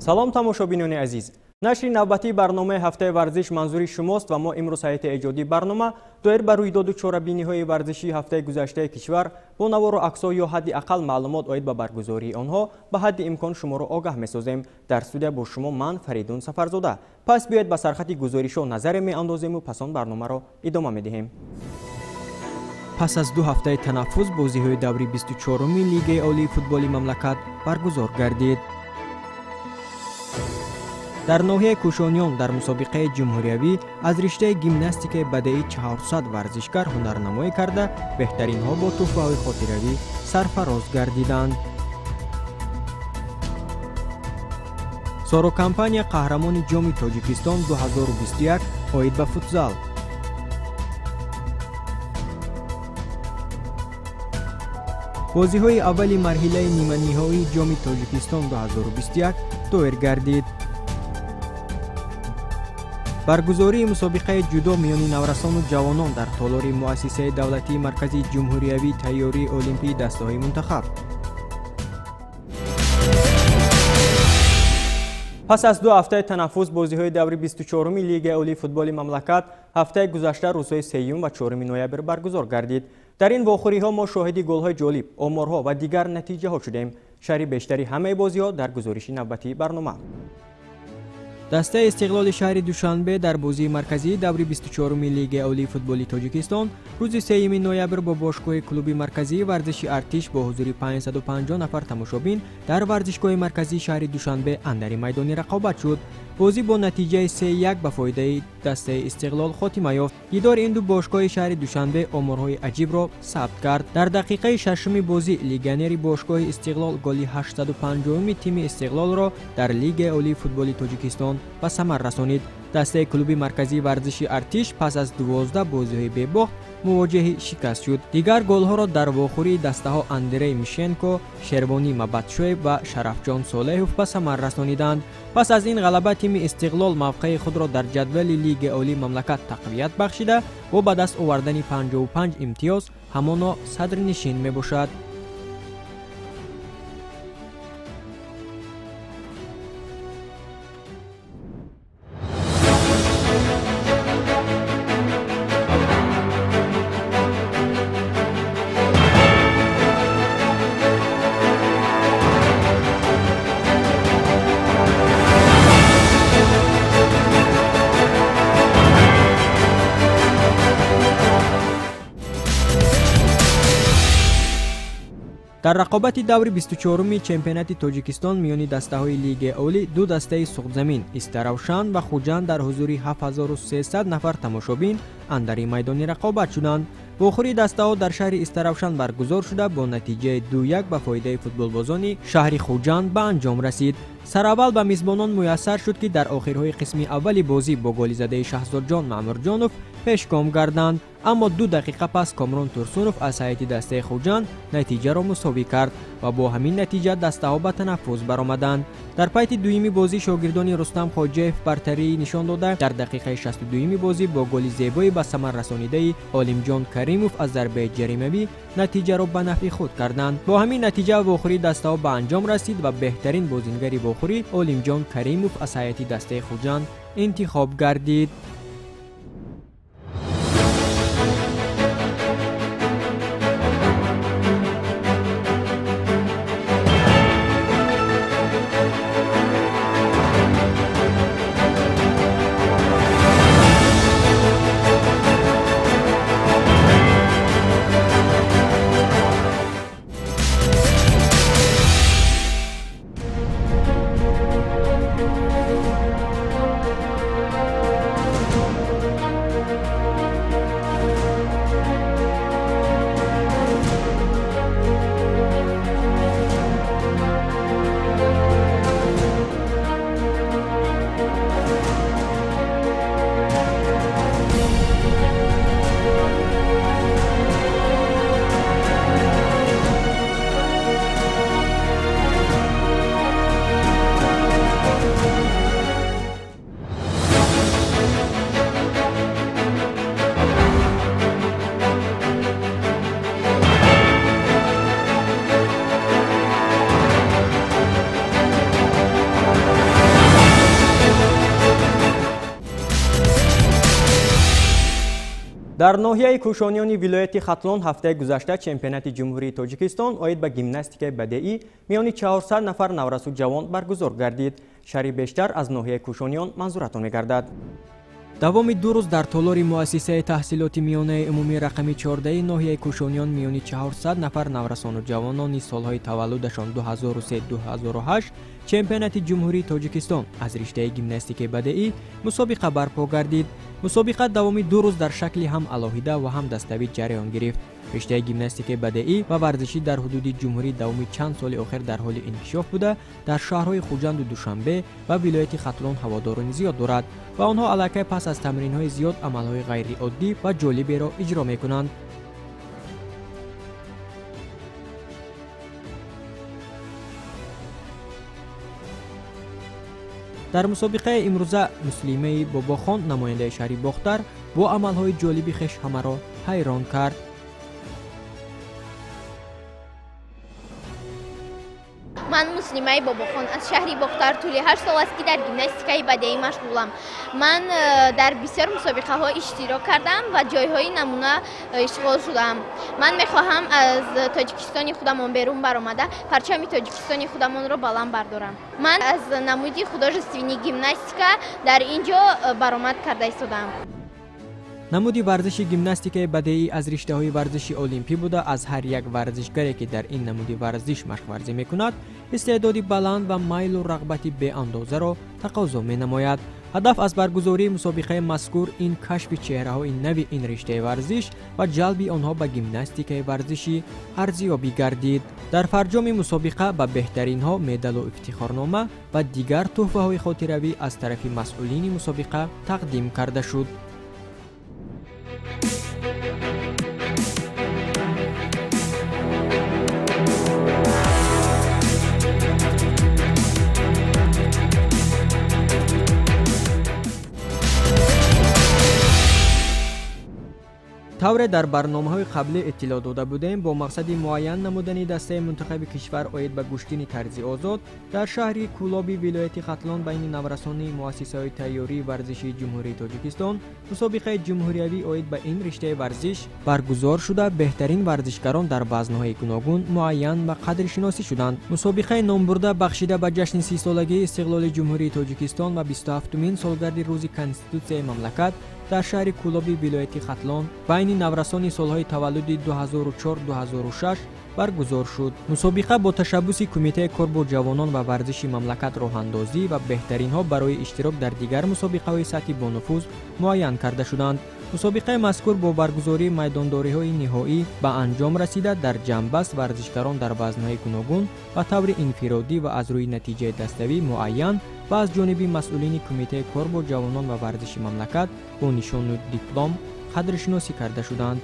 Салом, тамошобинони азиз. Нашри навбатии барномаи ҳафтаи варзиш манзури шумост ва мо имрӯз ҳайати эҷодии барнома доир ба рӯйдоду чорабиниҳои варзишии ҳафтаи гузаштаи кишвар бо навору аксҳо ё ҳадди ақал маълумот оид ба баргузории онҳо ба ҳадди имкон шуморо огаҳ месозем. Дар студия бо шумо ман, Фаридун Сафарзода. Пас биёед, ба сархати гузоришҳо назаре меандозему пас он барномаро идома медиҳем. Пас аз 2 ҳафтаи танаффус бозиҳои даври 24-уми Лигаи олии футболи мамлакат баргузор гардид. Дар ноҳияи Кӯшониён дар мусобиқаи ҷумҳуриявӣ аз риштаи гимнастикаи бадеӣ 400 варзишгар ҳунарнамоӣ карда, беҳтаринҳо бо тӯҳфаҳои хотиравӣ сарфароз гардиданд. Соро компания қаҳрамони Ҷоми Тоҷикистон 2021 оид ба футзал. Бозиҳои аввали марҳилаи ниманиҳоии Ҷоми Тоҷикистон 2021 доир гардид. Баргузории мусобиқаи ҷудо миёни наврасону ҷавонон дар толори Муассисаи давлатии Марказии ҷумҳуриявии тайёрии олимпии дастаҳои мунтахаб. Пас аз 2 ҳафтаи танаффус бозиҳои даври 24-уми Лигаи олии футболи мамлакат ҳафтаи гузашта, рӯзҳои 3 ва 4 ноябр баргузор гардид. Дар ин вохӯриҳо мо шоҳиди голҳои ҷолиб, оморҳо ва дигар натиҷаҳо шудем. Шарҳи бештари ҳамаи бозиҳо дар гузориши навбатии барнома. Дастаи Истиқлоли шаҳри Душанбе дар бозии марказии даври 24-уми Лигаи олии футболи Тоҷикистон рӯзи 3 ноябр бо бошгоҳи клуби марказии варзиши Артиш бо ҳузури 550 нафар тамошобин дар варзишгоҳи марказии шаҳри Душанбе андари майдони рақобат шуд. Бозӣ бо натиҷаи 3-1 ба фоидаи дастаи Истиқлол хотима ёфт. Дидори ин ду бошгоҳи шаҳри Душанбе оморҳои аҷибро сабт кард. Дар дақиқаи шашуми бозӣ легионери бошгоҳи Истиқлол голи 850-уми тими Истиқлолро дар Лигаи олии футболи Тоҷикистон ба самар расонид. Дастаи клуби марказии варзиши Артиш пас аз 12 бозиҳои бебохт мувоҷиҳи шикаст шуд. Дигар голҳоро дар вохӯрии дастаҳо Андрей Мишенко, Шервонӣ Мабатшоев ва Шарафҷон Солеҳов ба самар расониданд. Пас аз ин ғалаба тими Истиқлол мавқеи худро дар ҷадвали Лигаи олии мамлакат тақвият бахшида, бо ба даст овардани 55 имтиёз ҳамоно садрнишин мебошад. Дар рақобати даври 24-уми чемпионати Тоҷикистон миёни дастаҳои Лигаи олӣ ду дастаи Суғдзамин, Истаравшан ва Хуҷанд дар ҳузури 7300 нафар тамошобин андари майдони рақобат шуданд. Вохӯрии дастаҳо дар шаҳри Истаравшан баргузор шуда, бо натиҷаи 2-1 ба фоидаи футболбозони шаҳри Хуҷанд ба анҷом расид. Сараввал ба мизбонон муяссар шуд, ки дар охирҳои қисми аввали бозӣ бо голи задаи Шаҳзодҷон Маъмурҷонов пешгом гарданд, аммо 2 дақиқа пас Комрон Турсунов аз ҳайати дастаи Хуҷанд натиҷаро мусовӣ кард ва бо ҳамин натиҷа дастаҳо ба танаффус баромаданд. Дар пайти дуюми бозӣ шогирдони Рустам Хоҷаев бартарӣ нишон дода, дар дақиқаи 62-юми бозӣ бо голи зебои ба самар расонидаи Олимҷон Каримов аз зарбаи ҷаримавӣ натиҷаро ба нафъи худ карданд. Бо ҳамин натиҷа вохӯрии дастаҳо ба анҷом расид ва беҳтарин бозингари вохӯрӣ Олимҷон Каримов аз ҳайати дастаи Хуҷанд интихоб гардид. Дар ноҳияи Кӯшониёни вилояти Хатлон ҳафтаи гузашта чемпионати Ҷумҳурии Тоҷикистон оид ба гимнастикаи бадеӣ миёни 400 нафар наврасу ҷавон баргузор гардид. Шарҳи бештар аз ноҳияи Кӯшониён манзуратон мегардад. Давоми 2 рӯз дар толори муассисаи таҳсилоти миёнаи умумии рақами 14 ноҳияи Кӯшониён миёни 400 нафар наврасону ҷавонони солҳои таваллудашон 2003-2008 чемпионати Ҷумҳурии Тоҷикистон аз риштаи гимнастикаи бадеӣ мусобиқа барпо гардид. Мусобиқа давоми 2 рӯз дар шакли ҳам алоҳида ва ҳам даставӣ ҷараён гирифт. Риштаи гимнастикаи бадеӣ ва варзишӣ дар ҳудуди ҷумҳурӣ давоми чанд соли охир дар ҳоли инкишоф буда, дар шаҳрҳои Хуҷанду Душанбе ва вилояти Хатлон ҳаводорони зиёд дорад ва онҳо аллакай пас аз тамринҳои зиёд амалҳои ғайриоддӣ ва ҷолиберо иҷро мекунанд. Дар мусобиқаи имрӯза Муслимаи Бобохон, намояндаи шаҳри Бохтар, бо амалҳои ҷолиби хеш ҳамаро ҳайрон кард. Ман Муслимаи Бобохон аз шаҳри Бохтар, тӯли 8 сол аст, ки дар гимнастикаи бадеӣ машғулам. Ман дар бисёр мусобиқаҳо иштирок кардам ва ҷойҳои намуна ишғол шудам. Ман мехоҳам аз Тоҷикистони худамон берун баромада, парчами Тоҷикистони худамонро баланд бардорам. Ман аз намуди художественный гимнастика дар ин ҷо баромад карда истодаам. Намуди варзиши гимнастикаи бадеӣ аз риштаҳои варзиши олимпӣ буда, аз ҳар як варзишгаре, ки дар ин намуди варзиш машқварзӣ мекунад, истеъдоди баланд ва майлу рағбати беандозаро тақозо менамояд. Ҳадаф аз баргузории мусобиқаи мазкур ин кашфи чеҳраҳои нави ин риштаи варзиш ва ҷалби онҳо ба гимнастикаи варзишӣ арзёбӣ гардид. Дар фарҷоми мусобиқа ба беҳтаринҳо медалу ифтихорнома ва дигар тӯҳфаҳои хотиравӣ аз тарафи масъулини мусобиқа тақдим карда шуд. Тавре дар барномаҳои қаблӣ иттилоъ дода будем, бо мақсади муайян намудани дастаи мунтахаби кишвар оид ба гӯштини тарзи озод дар шаҳри Кӯлоби вилояти Хатлон байни наврасони муассисаҳои тайёрии варзишии Ҷумҳурии Тоҷикистон мусобиқаи ҷумҳуриявӣ оид ба ин риштаи варзиш баргузор шуда, беҳтарин варзишгарон дар вазнҳои гуногун муайян ва қадршиносӣ шуданд. Мусобиқаи номбурда бахшида ба ҷашни 30-солагии истиқлоли Ҷумҳурии Тоҷикистон ва 27-умин солгарди рӯзи Конститутсияи мамлакат дар шаҳри Кӯлоби вилояти Хатлон байни наврасони солҳои таваллуди 2004-2006 баргузор шуд. Мусобиқа бо ташаббуси Кумитаи кор бо ҷавонон ва варзиши мамлакат роҳандозӣ ва беҳтаринҳо барои иштирок дар дигар мусобиқаҳои сатҳи бонуфуз муайян карда шуданд. Мусобиқаи мазкур бо баргузории майдондориҳои ниҳоӣ ба анҷом расида, дар ҷамъбаст варзишгарон дар вазнҳои гуногун ба таври инфиродӣ ва аз рӯи натиҷаи даставӣ муайян ва аз ҷониби масъулини Кумитаи кор бо ҷавонон ва варзиши мамлакат бо нишону диплом қадршиносӣ карда шуданд.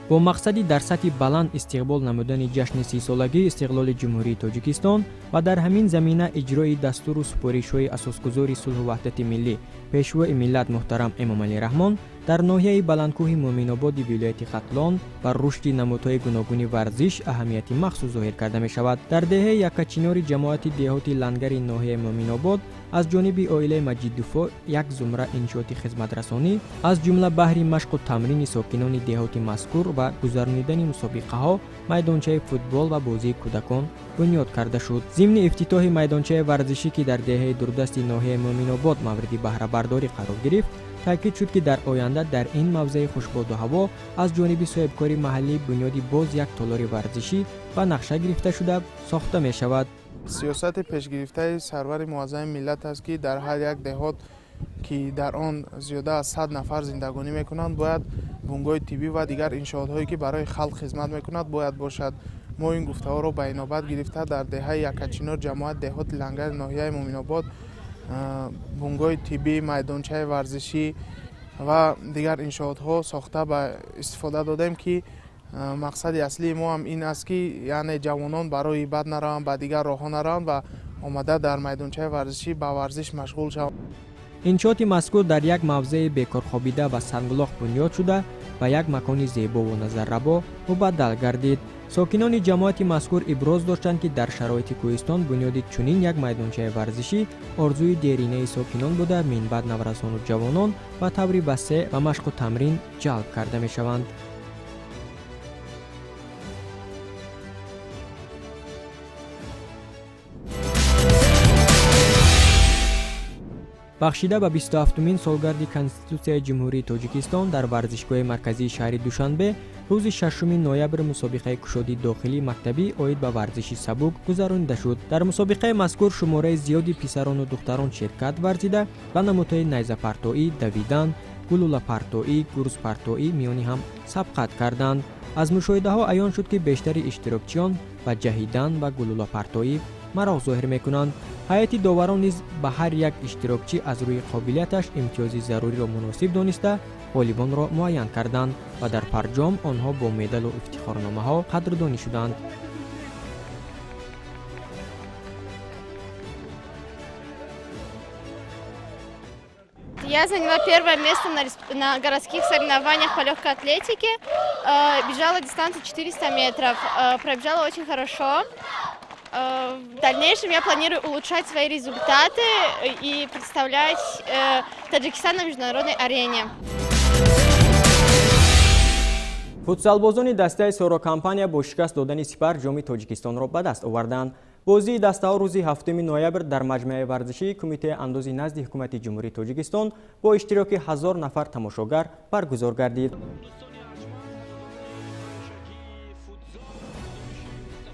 Бо мақсади дар сатҳи баланд истиқбол намудани ҷашни 30-солагии истиқлоли Ҷумҳурии Тоҷикистон ва дар ҳамин замина иҷрои дастуру супоришҳои асосгузори сулҳу ваҳдати миллӣ, Пешвои миллат муҳтарам Эмомалӣ Раҳмон, дар ноҳияи баландкӯҳи Муъминободи вилояти Хатлон бар рушди намудҳои гуногуни варзиш аҳамияти махсус зоҳир карда мешавад. Дар деҳаи Яккачинори ҷамоати деҳоти Лангари ноҳияи Муъминобод аз ҷониби оилаи Маҷидуфо як зумра иншооти хизматрасонӣ, аз ҷумла баҳри машқу тамрини сокинони деҳоти мазкур ва гузаронидани мусобиқаҳо майдончаи футбол ва бозии кӯдакон бунёд карда шуд. Зимни ифтитоҳи майдончаи варзишӣ, ки дар деҳаи дурдасти ноҳияи Муъминобод мавриди баҳрабардорӣ қарор гирифт, таъкид шуд, ки дар оянда дар ин мавзеи хушбоду ҳаво аз ҷониби соҳибкори маҳаллӣ бунёди боз як толори варзишӣ ба нақша гирифта шуда сохта мешавад. Сиёсати пешгирифтаи сарвари муаззами миллат аст, ки дар ҳар як деҳот, ки дар он зиёда аз 100 нафар зиндагонӣ мекунанд, бояд бунгоҳи тиббӣ ва дигар иншоотҳое, ки барои халқ хизмат мекунад, бояд бошад. Мо ин гуфтаҳоро ба инобат гирифта, дар деҳаи Яккачинор, ҷамоати деҳоти Лангари ноҳияи Муъминобод бунгоҳи тиббӣ, майдончаи варзишӣ ва дигар иншоотҳо сохта ба истифода додем, ки мақсади аслии мо ҳам ин аст, ки яъне ҷавонон ба роҳи бад нараванд, ба дигар роҳҳо нараванд ва омада дар майдончаи варзишӣ ба варзиш машғул шаванд. Иншооти мазкур дар як мавзеи бекорхобида ва санглох бунёд шуда, ба як макони зебову назаррабо мубаддал гардид. Сокинони ҷамоати мазкур иброз доштанд, ки дар шароити кӯҳистон бунёди чунин як майдончаи варзишӣ орзуи деринаи сокинон буда, минбаъд наврасону ҷавонон ба таври васеъ ба машқу тамрин ҷалб карда мешаванд. Бахшида ба 27-умин солгарди Конститутсияи Ҷумҳурии Тоҷикистон дар варзишгоҳи марказии шаҳри Душанбе рӯзи 6 ноябр мусобиқаи кушодии дохилии мактабӣ оид ба варзиши сабук гузаронида шуд. Дар мусобиқаи мазкур шумораи зиёди писарону духтарон ширкат варзида, ба намудҳои найзапартоӣ, давидан, гулӯлапартоӣ, гурзпартоӣ миёни ҳам сабқат карданд. Аз мушоҳидаҳо аён шуд, ки бештари иштирокчиён ба ҷаҳидан ва гулӯлапартоӣ мароқ зоҳир мекунанд. Ҳайати доварон низ ба ҳар як иштирокчӣ аз рӯи қобилияташ имтиёзи заруриро муносиб дониста, ғолибонро муайян карданд ва дар фарҷом онҳо бо медалу ифтихорномаҳо қадрдонӣ шуданд. Я заняла первое место на городских соревнованиях по легкой атлетике. Бежала дистанцию 400 метров. Пробежала очень хорошо. В дальнейшем я планирую улучшать свои результаты и представлять Таджикистан на международной арене. Футзалбозони дастаи Соро Компания бо шикаст додани Сипар ҷоми Тоҷикистонро ба даст оварданд. Бозии дастаҳо рӯзи 7 ноябр дар маҷмӯаи варзишии Кумитаи андози назди Ҳукумати Ҷумҳурии Тоҷикистон бо иштироки 1000 нафар тамошогар баргузор гардид.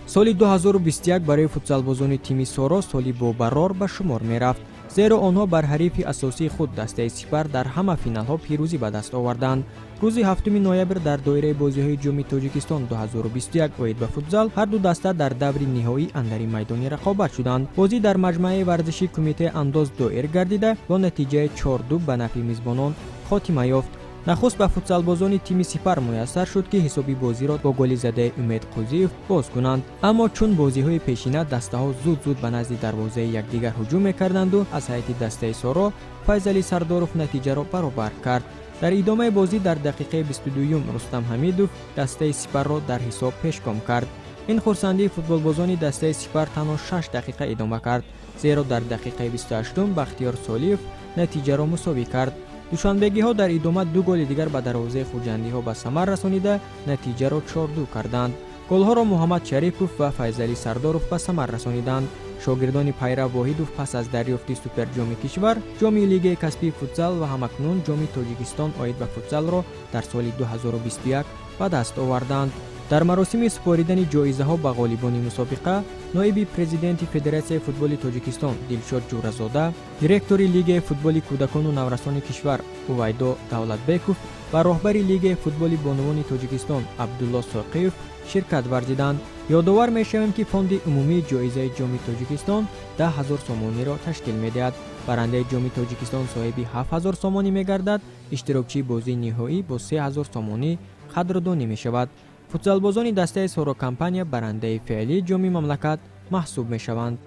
Соли 2021 барои футзалбозони тими Соро соли бобарор ба шумор мерафт, зеро онҳо бар ҳарифи асосии худ дастаи Сипар дар ҳама финалҳо пирӯзӣ ба даст оварданд. Рӯзи 7 ноябр дар доираи бозиҳои ҷоми Тоҷикистон 2021 оид ба футзал ҳар ду даста дар даври ниҳоӣ андари майдони рақобат шуданд. Бозӣ дар маҷмӯаи варзишии Кумитаи андоз доир гардида, бо натиҷаи 4-2 ба нафъи мизбонон хотима ёфт. Нахуст ба футзалбозони тими Сипар муяссар шуд, ки ҳисоби бозиро бо голи задаи Умед Қӯзиев боз кунанд. Аммо чун бозиҳои пешина дастаҳо зуд-зуд ба назди дарвозаи якдигар ҳуҷум мекарданду, аз ҳайати дастаи Соро Файзалӣ Сардоров натиҷаро баробар кард. Дар идомаи бозӣ дар дақиқаи 22-юм Рустам Ҳамидов дастаи Сипарро дар ҳисоб пешгом кард. Ин хурсандии футболбозони дастаи Сипар танҳо 6 дақиқа идома кард, зеро дар дақиқаи 28-ум Бахтиёр Солиев натиҷаро мусовӣ кард. Душанбегиҳо дар идома ду голи дигар ба дарвозаи хуҷандиҳо ба самар расонида, натиҷаро 4-2 карданд. Голҳоро Муҳаммад Шарипов ва Файзалӣ Сардоров ба самар расониданд. Шогирдони Пайрав Воҳидов пас аз дарёфти суперҷоми кишвар, ҷоми Лигаи касбии футзал ва ҳамакнун ҷоми Тоҷикистон оид ба футзалро дар соли 2021 ба даст оварданд. Дар маросими супоридани ҷоизаҳо ба ғолибони мусобиқа ноиби президенти Федератсияи футболи Тоҷикистон Дилшод Ҷӯразода, директори Лигаи футболи кӯдакону наврасони кишвар Увайдо Давлатбеков ва роҳбари Лигаи футболи бонувони Тоҷикистон Абдулло Соқиев ширкат варзиданд. Ёдовар мешавем, ки фонди умумии ҷоизаи ҷоми Тоҷикистон 10 000 сомониро ташкил медиҳад. Барандаи ҷоми Тоҷикистон соҳиби 7000 сомонӣ мегардад, иштирокчии бозии ниҳоӣ бо 3000 сомонӣ қадрдонӣ мешавад. Футзалбозони дастаи Соро Компания барандаи феълии ҷоми мамлакат маҳсуб мешаванд.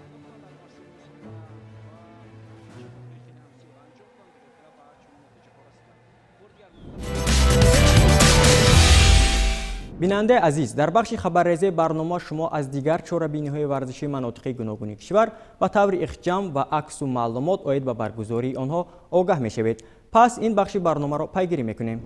Бинандаи азиз, дар бахши хабаррезаи барнома шумо аз дигар чорабиниҳои варзишии манотиқи гуногуни кишвар ба таври ихҷам ва аксу маълумот оид ба баргузории онҳо огаҳ мешавед. Пас ин бахши барномаро пайгирӣ мекунем.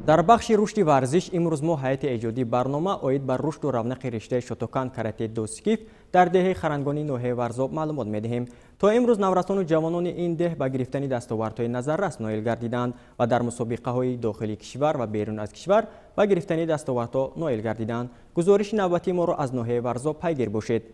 Дар бахши рушди варзиш имрӯз мо ҳайати эҷодии барнома оид ба рушду равнақи риштаи шотокан карате до скиф дар деҳаи Харангони ноҳияи Варзоб маълумот медиҳем. То имрӯз наврасону ҷавонони ин деҳ ба гирифтани дастовардҳои назаррас ноил гардиданд ва дар мусобиқаҳои дохили кишвар ва берун аз кишвар ба гирифтани дастовардҳо ноил гардиданд. Гузориши навбатии моро аз ноҳияи Варзоб пайгир бошед.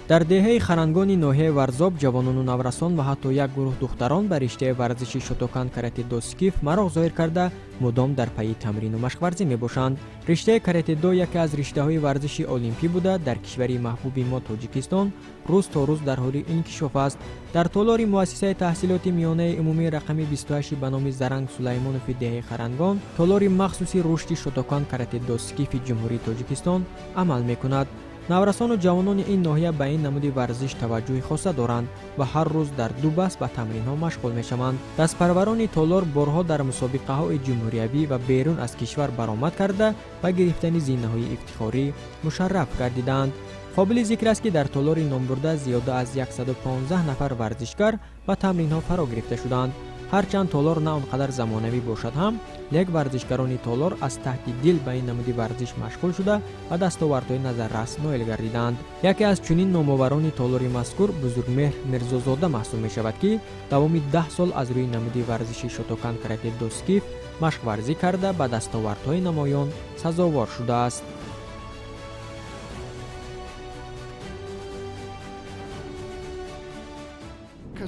Дар деҳаи Харангони ноҳияи Варзоб ҷавонону наврасон ва ҳатто як гурӯҳ духтарон ба риштаи варзиши шотокан карате до скиф мароқ зоҳир карда, мудом дар пайи тамрину машқварзӣ мебошанд. Риштаи карате-до яке аз риштаҳои варзиши олимпӣ буда, дар кишвари маҳбуби мо Тоҷикистон рӯз то рӯз дар ҳоли инкишоф аст. Дар толори муассисаи таҳсилоти миёнаи умумии рақами 28 ба номи Заранг Сулаймонови деҳаи Харангон толори махсуси рушди шотокан карате до скифи Ҷумҳурии Тоҷикистон амал мекунад. Наврасону ҷавонони ин ноҳия ба ин намуди варзиш таваҷҷӯҳи хоса доранд ва ҳар рӯз дар ду бас ба тамринҳо машғул мешаванд. Дастпарварони толор борҳо дар мусобиқаҳои ҷумҳуриявӣ ва берун аз кишвар баромад карда, ба гирифтани зинаҳои ифтихорӣ мушарраф гардиданд. Қобили зикр аст, ки дар толори номбурда зиёда аз 115 нафар варзишгар ба тамринҳо фаро гирифта шуданд. Ҳарчанд толор на он қадар замонавӣ бошад ҳам, лек варзишгарони толор аз таҳти дил ба ин намуди варзиш машғул шуда, ба дастовардҳои назаррас ноил гардиданд. Яке аз чунин номоварони толори мазкур Бузургмеҳр Мирзозода маҳсуб мешавад, ки давоми 10 сол аз рӯи намуди варзиши шотокан карате до скиф машқварзӣ карда, ба дастовардҳои намоён сазовор шудааст.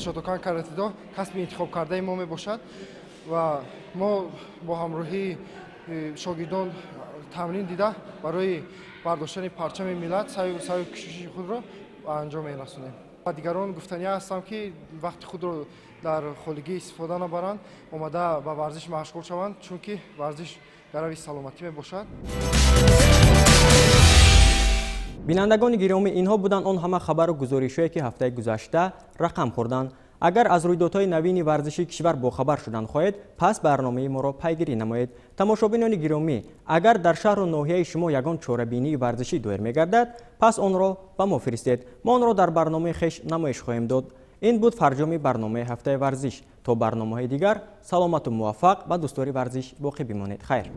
Шотокан каратедо касби интихобкардаи мо мебошад ва мо бо ҳамроҳии шогирдон тамрин дида, барои бардоштани парчами миллат саъю кӯшиши худро ба анҷом мерасонем. Ба дигарон гуфтанӣ ҳастам, ки вақти худро дар холигӣ истифода набаранд, омада ба варзиш машғул шаванд, чунки варзиш гарави саломатӣ мебошад. Бинандагони гиромӣ, инҳо буданд он ҳама хабару гузоришҳое, ки ҳафтаи гузашта рақам хӯрданд. Агар аз рӯйдодҳои навини варзиши кишвар бохабар шудан хоҳед, пас барномаи моро пайгирӣ намоед. Тамошобинони гиромӣ, агар дар шаҳру ноҳияи шумо ягон чорабинии варзишӣ доир мегардад, пас онро ба мо фиристед. Мо онро дар барномаи хеш намоиш хоҳем дод. Ин буд фарҷоми барномаи ҳафтаи варзиш. То барномаҳои дигар саломату муваффақ ба дӯстдори варзиш боқӣ бимонед. Хайр.